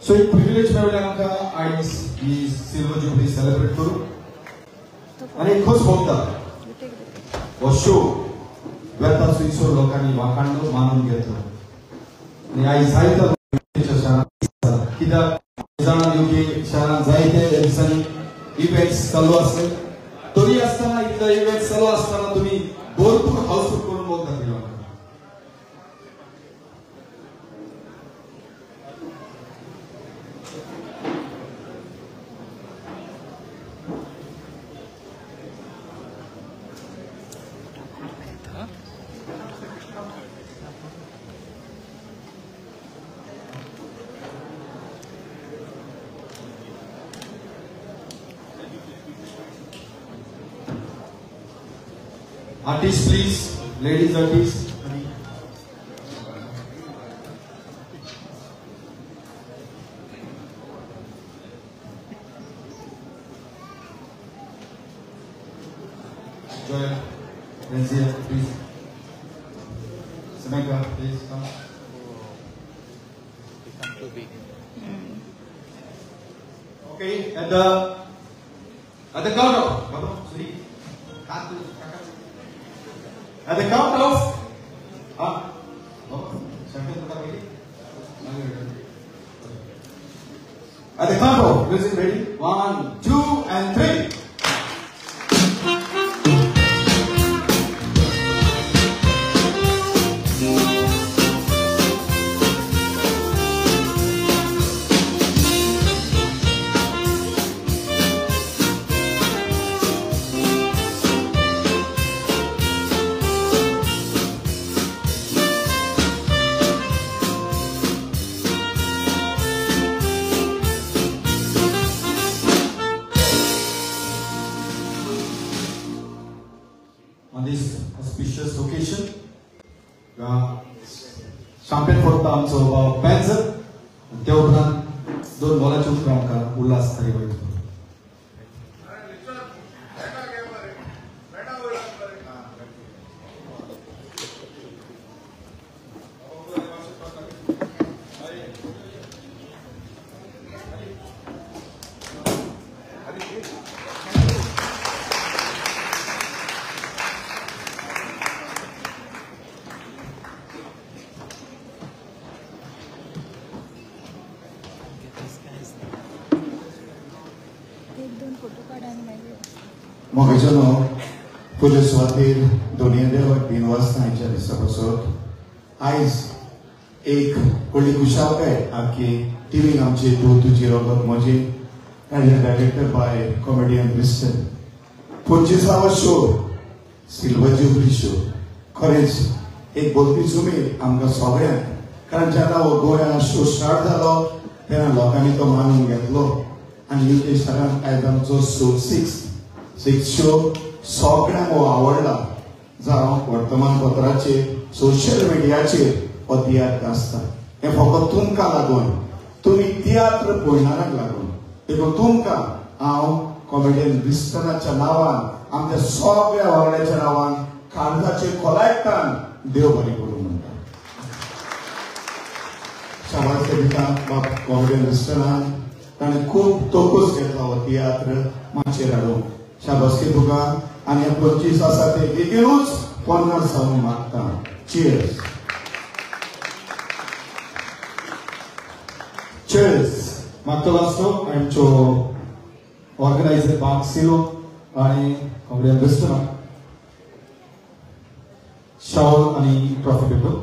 So एक privilege मेळ्ळें आमकां आयज ही सिल्वर जुबली सेलिब्रेट करूं आनी एक खोस भोगता हो शो वेता सुयसर लोकांनी वाखाणलो मानून घेतलो आनी आयज जायत्या शारांत कित्याक जाणा युके शारांत जायते दिसांनी इव्हेंट्स चालू आसले तरी आसतना इतले इव्हेंट्स चालू आसतना तुमी भरपूर हाऊसफुल करून मोग दाखयलो. Artists, please, ladies artists. Joya, Renzia, please. Samantha, please come. Become too big. Okay, at the count of sorry, at the count of at the count of music ready 1, 2 and 3. On this auspicious occasion, champion फोडटा आमचो बाब पेन्सर त्या उपरांत दोन बॉलाचे उपरांत आमकां उल्हास थारी वयतलो. मोगेचो पुजे सुवातेर दोनय देव 3 वाजता हांच्या दिसा पासत आयज एक व्हडली खुशालकाय आमची टिवीक आमची तूं तुजी रगत म्हजी ताजे डायरेक्टर बाय कॉमेडियन क्रिस्टन 25वो शो सिल्वर जुबली शो खरेंच एक बोलती उमेद आमकां सगळ्यांक कारण जेन्ना हो गोंया शो स्टार्ट जालो तेन्ना लोकांनी तो मानून घेतलो आनी युके शारांत आयज आमचो शो सिक्स शो सगळ्यांक हो आवडला जावं वर्तमानपत्राचेर सोशल मिडियाचेर हो तियात्र आसता. हें फकत तुमकां लागून तुमी तियात्र पळयणारांक लागून देखून तुमकां हांव कॉमेडियन विस्टनाच्या नांवान आमच्या सगळ्या वांगड्याच्या नांवान काळजाचे खोलायतान देव बरें करूं म्हणटा. शाबास दिता बाब कॉमेडियन विस्टनान ताणें खूब तोकूस घेतला हो तियात्र माचयेर हाडूंक. शाबासकी तुका आनी 25 आसा ते बेगीनूच 50 जावन मागता. चियर्स. चियर्स. मागतो वाचतो आमचो ऑर्गनायझर बाब सिलो आनी कॉमेडियन विस्टना शावल आनी ट्रॉफी पेपर.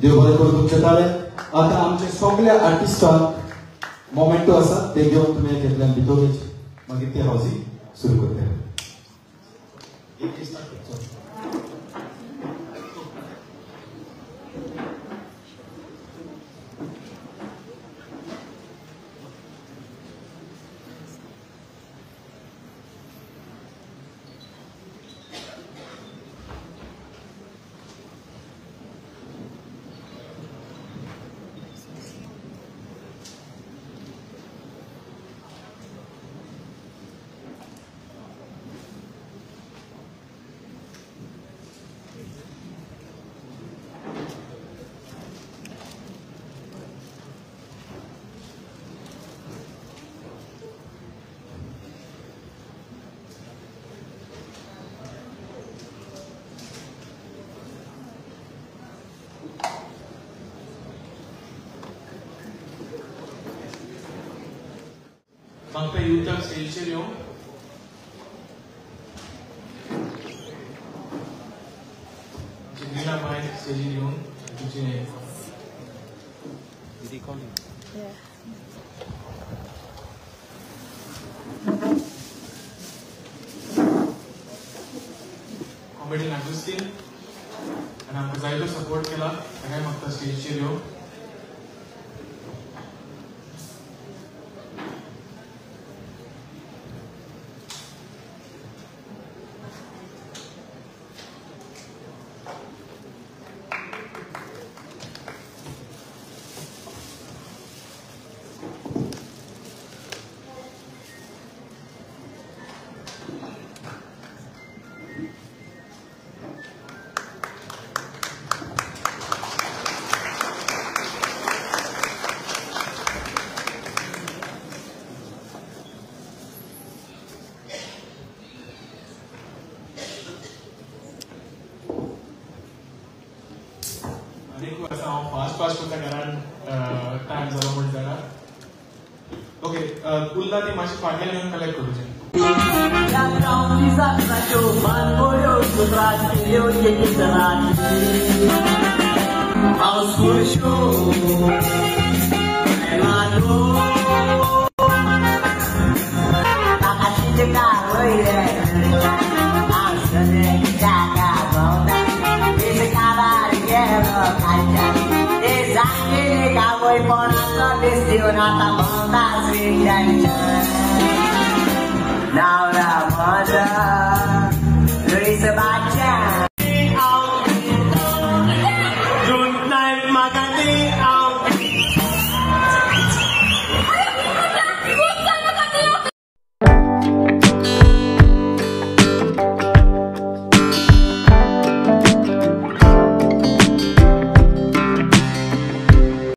देव बरें करूं तुमचे ताळे. आतां आमचे सगळे आर्टिस्टांक मोमेंटो आसा ते घेवन तुमी एकल्यान भितर वयचे मागीर ते हावजींग सुरू करतले. मागता युथाक स्टेजीचेर येवंक. नीला माय स्टेजीर येवन तुमचें. कॉमेडियन आगुस्तीन आनी आमकां जायतो सपोर्ट केला, ताकाय मागता स्टेजीचेर येवंक. फास्ट फास्ट करता कारण टायम जालो म्हण जाणा. ओके, उरला ती मातशी फाटल्यान येवन कलेक्ट करूचे. Voy por la